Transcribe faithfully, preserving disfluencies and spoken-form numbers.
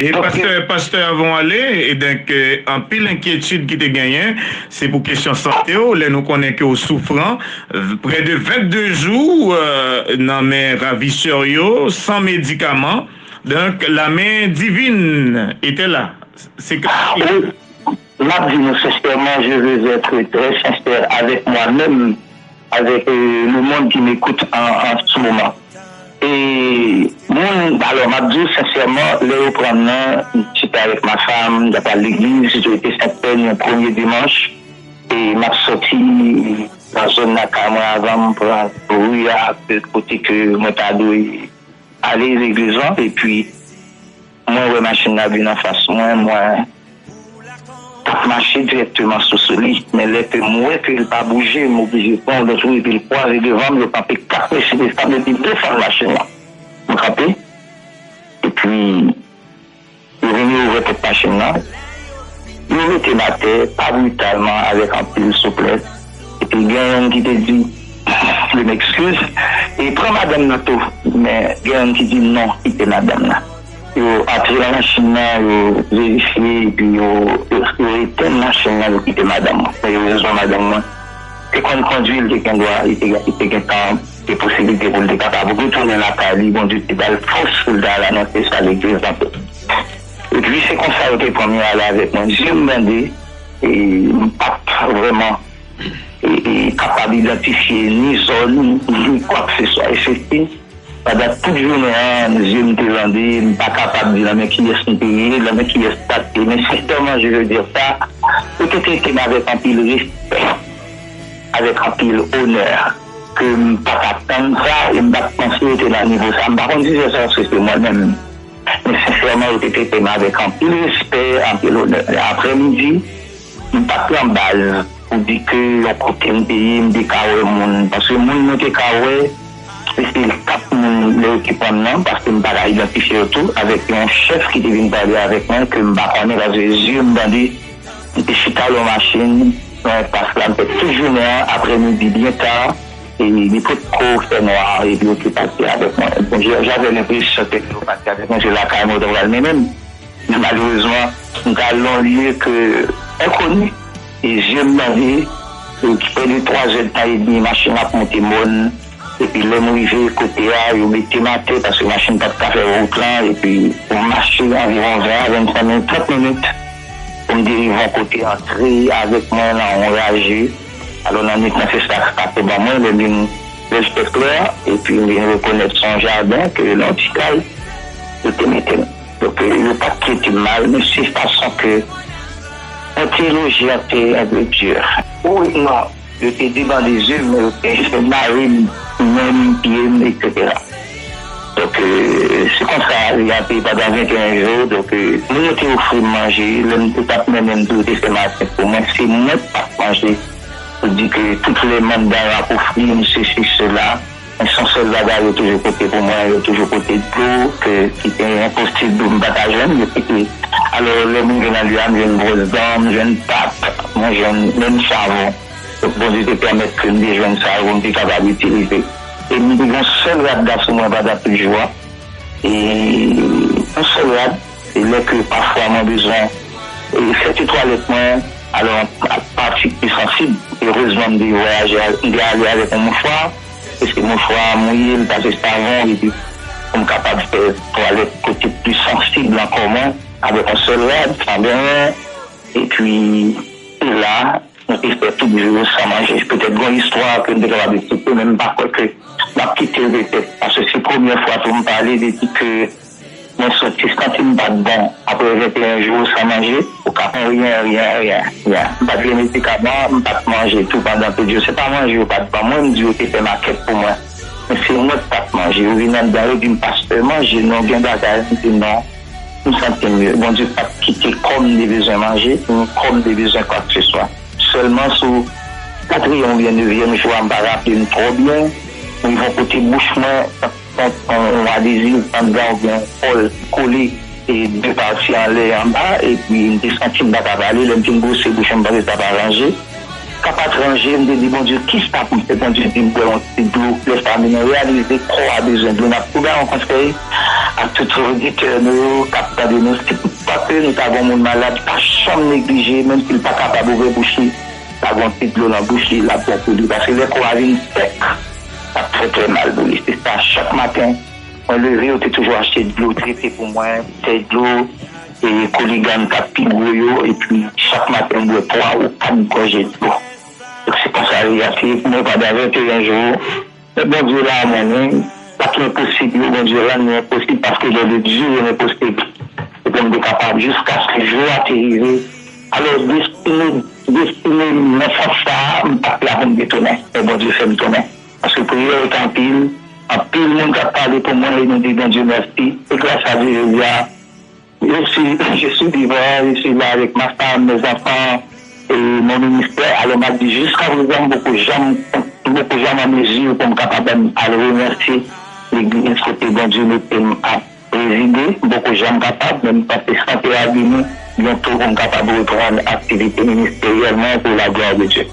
E pastè, pastè, avan w ale, e donk, euh, anpil enkyetid ki te genyen, se pou kesyon sante w, lè nou konnen ke w soufran, prè de vennde jou, euh, nan men ravisè yo, san medikaman. Donk, la main divine était là. Se ka. Wi, m ap di nou sensèman, je veux être très sincère avec moi-même, avec, euh, le monde qui m'écoute en, en ce moment. E moun, alò, m ap di w sensèman, lè yo pran m nan, m chita avèk ma femme, m t ap al legliz, se te Sentpè, yon premye dimanch, e m ap sòti nan zòn lakay mwen avan m pran ri a, kote ke mwen ta dwe ale legliz lan, epi mwen wè machin la vin anfas mwen, mwen t ap mache dirèkteman sou, sou li. Men lè ke m wè ke l pa bouje, m oblije pran yon lòt wout epi l kwaze devan m, yo kanpe kat mesye desann epi desann machin nan. M kanpe, epi yo vin ouvè pòt machin nan. Yo mete m atè, pa britalman, avèk anpil souplès. Epi gen youn ki te di, je m'excuse, e pran madanm nan tou. Men gen youn ki di non, kite madanm nan. Yo antre nan machin nan, yo verifye, epi yo, yo, yo etenn machin nan, yo kite madanm mwen. Men erezman, madanm mwen te konn kondwi, li te gen dwa, li te, li te gen tan, te posiblite pou l te kapab retounen lakay li. Bondye te ba l fòs pou l ta al anonse sa legliz lan tou. Epi se konsa yo te pran m, yo ale avèk mwen. Zye m bande, e m pa t vrèman, e, e, kapab idantifye ni zòn, ni kwakseswa. E se te, pandan tout jounen an, zye m te bande, m pa kapab di nan men kiyès m te ye, nan men kiyès sa te ye. Men sensèman, je veux dire ça, yo te trete m avèk anpil respè, avèk anpil onè, ke m pa t atann sa, e m pa t panse yo te nan nivo sa. M pa konn si se sa, se, se mwen menm. Men sensèman, yo te trete m avèk anpil respè, anpil onè. Aprè midi, m pa t pran baz pou di ke yon kote m te ye, m te ka wè moun. Paske moun mwen te ka wè, se te kat moun lè yo te pran m nan, paske m pa ka idantifye yo tou, avèk yon chèf ki te vin pale avèk mwen, ke m pa konnen, paske zye m bande, m te chita lè yon machin, nan enpas la, m fè tout jounen an, aprè midi, byen ta, e li potko fè nwa, epi yo te pati avèk mwen. Bon, j-, j'avais l'impression ke yo pati avèk mwen, se lakay mwen yo t ap pral mennen m. Men malerezman, m t al nan yon lye ke enkoni, e zye m bande, e prè de twa zè tan edmi, machin ap monte mòn, epi lè m rive kote a, yo mete m atè, paske machin pa t ka fè wout lan, epi m mache anviwon ven a vennsenk minit, trant minit, pou m te rive yon kote antre avèk mwen nan yon raje. Alò, nan nwit lan, se sa k ap ban mwen, lè m vin lè l fè klè, epi m vin rekonèt se yon jaden ke nan yon ti kay, yo te mete m. Donk, yo pa t trete m mal, men se fason ke entèloji an te enpe di. Wi, non, yo te debande zye m, men yo te mare m, men m, pye m, etsetera. Donk, euh, se konsa, li ap pandan venteyen jou. Donk, euh, moun yo te ofri m manje, lè m te t ap mennen m tou, yo te fè maten pou mwen. Se mwen k pa t manje. Pou di ke tout lè manm dan yo ap ofri m sesi, sela, men se yon sèl bagay yo toujou pote pou mwen, yo toujou pote dlo, ke, ki te enposib pou m pa ta jwenn, yo kite. Alò, lè m rive nan lye a, m jwenn bwòs dan, m jwenn pat, mwen jwenn menm savon. Donk, Bondye te pèmèt ke m te jwenn sa yo pou m te kapab itilize. E m te gen yon sèl rad la sou mwen pandan tout jou a. E yon sèl rad, e lè ke pafwa mwen bezwen, e sèti twalèt mwen, alò, pati ki sansib, erezman m te vwayaje, m te ale avèk yon mouchwa, e se mouchwa a mouye, li pase savon, epi pou m kapab fè twalèt kote pli sansib ankò mwen, avèk yon sèl rad, san benyen, epi se la, nou te fè tout jou san manje. Petèt gen yon istwa ke m te kapab eksplike, men m pa kwè ke m ap kite l petèt, paske se premyè fwa tou m pale depi ke mwen soti santi m pa t bon. Apre venteyen jou san manje, ou ka fè ryen, ryen, ryen, ryen. M pa t gen medikaman, m pa t manje tou pandan tout jou. Se pa manje yo pa t ban mwen, m di yo te fè makèt pou mwen. Men se mwen k pa t manje. Yo vin anndan, yo di m, "Pastè, manje non, gen bagay." M di, "Non." M santi m mye. Bondye pa t kite kò m te bezwen manje, ni kò m te bezwen kwakseswa. Sèlman sou katriyèm oubyen nevyèm jou a, m pa raple m twò byen, m rive yon kote bouch mwen, yon, yon, yon adeziv anndan oubyen yon kòl kole, e de pati anlè e anba, epi m te santi m pa ka pale, lè m fin bwose bouch mwen, m panse sa pa ranje. Sa pa t ranje, m te di Bondye, "Kisa pou m fè?" Bondye di m, "Bwè yon ti dlo." Lè sa a, m vin reyalize kò a bezwen dlo. N ap tou ba yon konsèy, ak tout oditè nou yo k ap tande nou. Si tout fwa ke nou ta gen yon moun malad, pa janm neglije, menm si l pa kapab ouvè bouch li, pa gen yon ti dlo nan bouch li, l ap bon pou li. Paske lè kò a vin sèk, l ap fè trè mal pou li. Se sa, chak maten, mwen leve, yo te toujou achte dlo trete pou mwen, boutèy dlo, e koligann k ap pi gwo yo, epi chak maten, m bwè twa ou kat gòje dlo. Donk, se konsa li ye. Mwen, pandan venteyen jou, men Bondye la, mwen menm, sa ki enposib yo, Bondye rann li enposib, paske dans le Dieu, rien n'est possible. Se pou m te kapab, jiskaske jou a te rive. Alò, destine, destine m nan sans sa a, m pa t la pou m te tounen. Men Bondye fè m tounen. Paske priyè yo te anpil, anpil moun t ap pale pou mwen, e nou di Bondye mèsi. E gras a Dye, jodi a, je suis, je suis vivant, je suis là avec ma femme, mes enfants, et mon ministère. Alò, m ap di, jiska prezan, m poko janm, m poko janm an mezi pou m kapab al remèsye legliz kote Bondye mete m ap prezide. M poko janm kapab, men m panse sante a vini byento pou m kapab reprann aktivite ministeryèl mwen pou la gloire de Dieu.